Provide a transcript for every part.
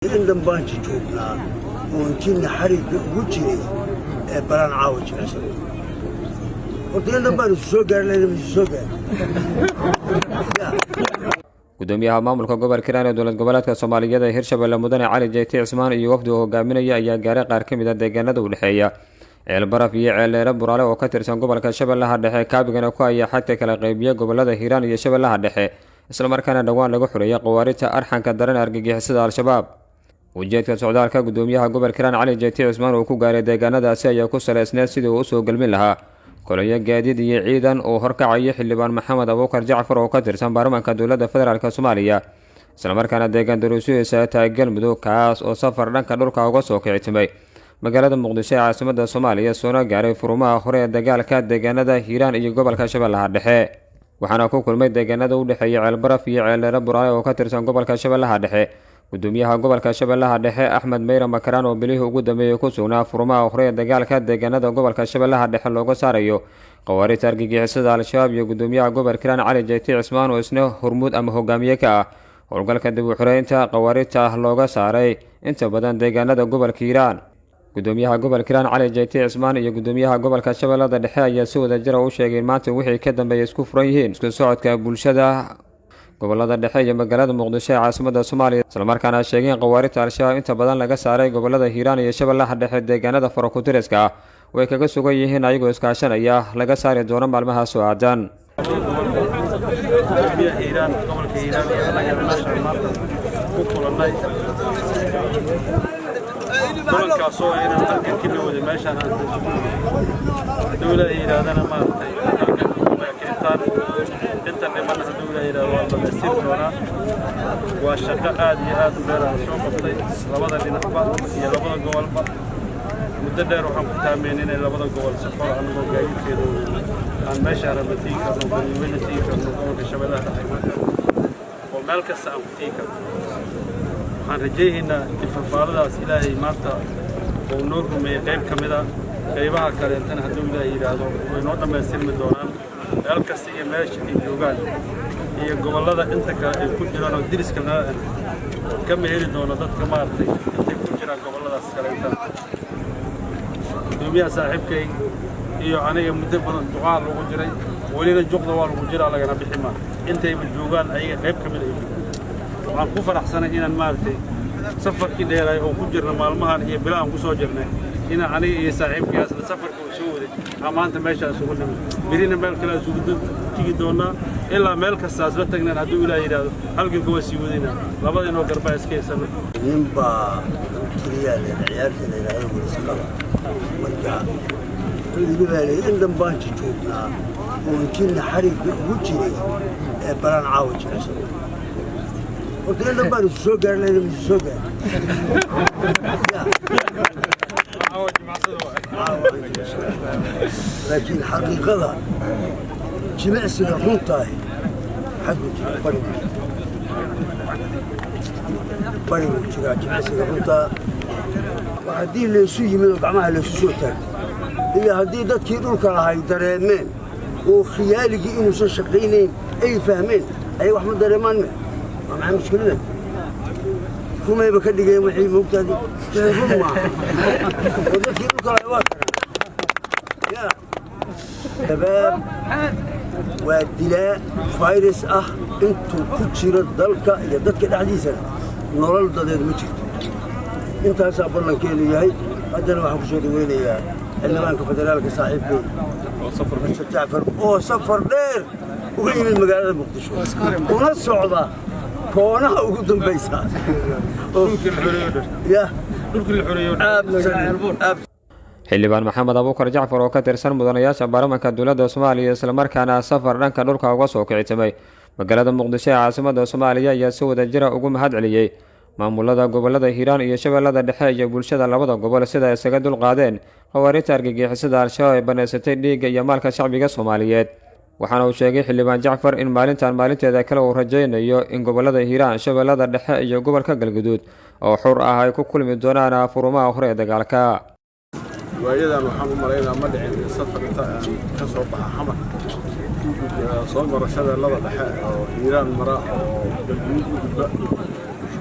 In dhanbaan joognaa oon jinna xarigga ugu jiray ee balaan caawa jimicsan. Horta in dhan baan isu soo gaari lahayn, isu soo gaari. Gudoomiyaha maamulka gobolka Hiiraan ee dowlad goboleedka Soomaaliyeed ee Hirshabelle, Mudane Cali Jeyti Cismaan, iyo wafdi uu hogaaminaya ayaa gaaray qaar ka mid ah deegaanada u dhexeeya Ceelbaraf iyo Ceeldheere Buraale oo ka tirsan gobolka Shabeellaha Dhexe, kaabigana ku haya xadka kala qaybiya gobolada Hiiraan iyo Shabeellaha Dhexe, islamarkaana dhowaan lagu xureeyay khawaarijta arxanka daran argagixisada Al-Shabaab. Ujeedka socdaalka gudoomiyaha gobolka Hiiraan Cali Jeyti Cismaan uu ku gaaray deegaanadaasi ayaa ku saleysneed sidii uu usoo gelmin lahaa kolonyo gaadiid iyo ciidan uu horkacaya Xildhibaan Maxamed Abuukar Jacfar oo ka tirsan baarlamaanka dowladda federaalk Soomaaliya, islamarkaana deegaan daruusihiisa tahay Galmudug, kaas oo safar dhanka dhulka uga soo kicitimay magaalada Muqdisho ee caasimada Soomaaliya, soona gaaray furumaha hore ee dagaalka deegaanada Hiiraan iyo gobolka Shabeellaha Dhexe. Waxaana ku kulmay deegaanada u dhexeeya Ceelbaraf iyo Ceeldheere Buraale oo ka tirsan gobolka Shabeellaha Dhexe gudoomiyaha gobolka Shabeellaha Dhexe Axmed Meyre Makaraan, oo bilihii ugu dambeeyey ku sugnaa furumaha hore ee dagaalka deegaanada gobolka Shabeellaha Dhexe looga saarayo khawaarijta argagixisada Al-Shabaab, iyo gudoomiyaha gobolka Hiiraan Cali Jeyti Cismaan oo isna hormuud ama hogaamiye ka ah howlgalka dib u xireynta khawaarijta looga saaray inta badan deegaanada gobolka Hiiraan. Gudoomiyaha gobolka Hiiraan Cali Jeyti Cismaan iyo gudoomiyaha gobolka Shabeellada Dhexe ayaa si wada jira u sheegay in maanta wixii ka dambeeya isku furan yihiin isku socodka bulshada gobolada dhexe iyo magaalada Muqdisho ee caasimada Soomaaliya, islamarkaana sheegay in khawaarijta Al-Shabaab inta badan laga saaray gobolada Hiiraan iyo Shabeellaha Dhexe, deegaanada farakutiriska ah oo ay kaga sugan yihiin ayagoo iskaashanaya laga saari doono maalmaha soo aadan. Gudoomiyaha Hiiraan, gobolka Hiiraan iyo annaga meeshaan maanta ku kulannay kulankaasoo inaan halgankii la waday meeshaan aan isugu nimid. Dowlaha yidhaahdana maaragtay halganka keentaan inta dhimanna hadduu Ilaah yidhaahdo waa dhamaystiri doonaa. Waa shaqo aad iyo aad u dheer aan soo qabtay labada dhinacba iyo labada gobolba. Muddo dheer waxaan ku taamayn inay labada gobol si xor anagoo gaadiidkeeda aan meesha rabna tigi karno, Beledweyne tigi karno, gobolka Shabeellaha Dhexe imaan karno oo meel kasta aan ku tigi karno. Waxaan rajaynaynaa ifafaaradaas Ilaahay maanta uu noo rumeeyey qayb ka mid a, qaybaha kaleentana hadduu Ilaahay yidhaahdo way noo dhammaystirmi doonaan. Meel kasta iyo meesha ay joogaan iyo gobollada inta kale ay ku jiraan oo diriska nala kama heli doono dadka maaragtay intay ku jiraan gobolladaas kaleentana. Gudoomiyaha saaxiibkay iyo aniga muddo badan duqaa lagu jiray, welina juqda waa lagu jiraa, lagana bixi maa intayba joogaan ayaga qayb ka mid ay joogaan. Waxaan ku faraxsanay inaan maaragtay safarkii dheeraay oo ku jirna maalmahan iyo bilahan ku soo jirnay, inaan aniga iyo saaxiibkaasna safarka uu soo waday aan maanta meeshaa isugu nimid, birina meel kale isugu tigi doonnaa ilaa meel kasta isla tagnaan. Hadduu Ilaah yidhaahdo halganka waa sii wadaynaa, labadainoo garbaa iska haysano. Nin baa tiriyaa le ciyaarta la yidhaahdo walisqaba. Marka wuxuu igu baalay in dhan baan joognaa oon jinna xarigga ugu jiray ee balaan caawa jimicsan. Horta in dhan baan isu soo gaari lahayn, isu soo gaari. Laakiin xaqiiqada jimicsiga runtaahi xaggu jira, barigu barigu jiraa jimicsiga runtaa. Haddii laysu yimid oo gacmaha laysu soo taagtay iyo haddii dadkii dhulka lahay dareemeen oo khiyaaligii inuusan shaqaynayn ay fahmeen, ayay wax ma dareemaan. Me waa maxay mushkilada? Rumayba ka dhigeen wixii moogtaadi, wixii run maaha oo dadkii dhulka lahay waa karaa. Yaa shabaab waa dilaa fayrus ah, intuu ku jiro dalka iyo dadka dhexdiisana nolol dadeed ma jirto. Intaasaa ballankeenu yahay. Haddana waxaan ku soo dhaweynayaa xildhibaanka federaalka saaxiibkay Mr Jacfar oo safar dheer uga yimid magaalada Muqdisho una socda koonaha ugu dambaysa. Ya. Xildhibaan Maxamed Abuukar Jacfar oo ka tirsan mudanayaasha baarlamaanka dowladda Soomaaliya, islamarkaana safar dhanka dhulka uga soo kicitimay magaalada Muqdisho ee caasimada Soomaaliya, ayaa si wada jira ugu mahad celiyey maamulada gobolada Hiiraan iyo Shabeellada Dhexe iyo bulshada labada gobol sida isaga dulqaadeen khawaarijta argagixisada Al-Shabaab ee banaysatay dhiigga iyo maalka shacbiga Soomaaliyeed. Waxaana uu sheegay xildhibaan Jacfar in maalintan maalinteeda kale uu rajaynayo in gobolada Hiiraan, Shabeellada Dhexe iyo gobolka Galguduud oo xur ah ay ku kulmi doonaan furumaha hore ee dagaalka. Waayadan waxaan u malaynaa ma dhicin in safar inta aan ka soo baxa Xamar soo maro Shabeellada Dhexe oo Hiiraan mara oo Galguduud u gudba.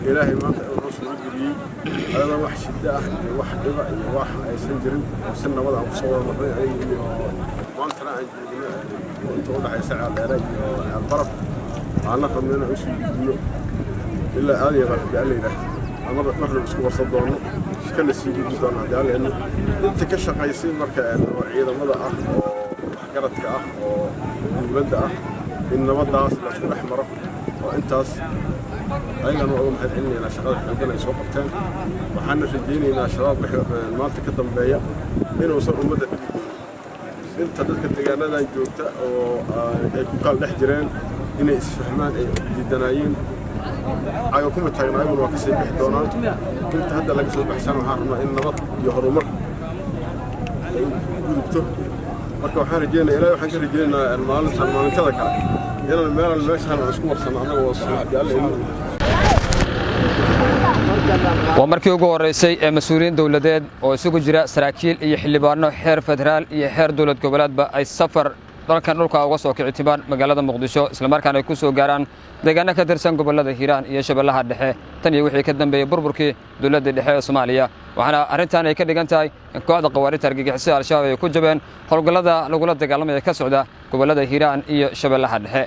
Ilaahay maanta inuu Suurageliyey ayadoon wax shiddo ah iyo wax dhiba iyo wax aysan jirin oo si nabad aan kusoo wada marnay ayaga iyo maantana aan joogno inta u dhaxaysa Ceeldheere iyo Ceelbaraf. Waxaana rabno inaan usii gudbino ilaa Aadaya haddii Alla yidhaahdo ama marna isku warsan doono, iskana sii gudbi doono haddii Alla idmo. Inta ka shaqaysay marka oo ciidamada ah oo waxgaradka ah oo dowladda ah in nabadaas laisku dhex maro oo intaas ayagana waa uga mahad celinaynaa shaqada xooggan ay soo qabteen. Waxaana rajaynaynaa Shabaab wixii maanta ka dambeeya inuusan ummadda dhibi doonin. Inta dadka deegaanadan joogta oo ay ku kala dhex jireen inay isfahmaan ay diidanaayeen caga kuma taagna, ayaguna waa kasii bixi doonaan. Inta hadda laga soo baxsana waxaan rabnaa in nabad iyo horumar ay gudubto. Marka waxaan rajeynaya, Ilahay waxaan ka rajaynaynaa maalintan maalintada kale inaan meelan meeshaan aan isku warsanno annaga oo haddii Alla idmo. Waa markii ugu horreysay ee mas-uuliyiin dowladeed oo isugu jira saraakiil iyo xildhibaano xeer federaal iyo xeer dowlad goboleedba ay safar dalkan dhulka uga soo kici timaan magaalada Muqdisho, islamarkaana ay ku soo gaaraan deegaano ka tirsan gobollada Hiiraan iyo Shabeellaha Dhexe tan iyo wixii ka dambeeyey burburkii dowladda dhexe ee Soomaaliya. Waxaana arrintan ay ka dhigan tahay in kooxda khawaarijta argagixisada Al-Shabaab ay ku jabeen howlgallada lagula dagaalamaya ka socda gobollada Hiiraan iyo Shabeellaha Dhexe.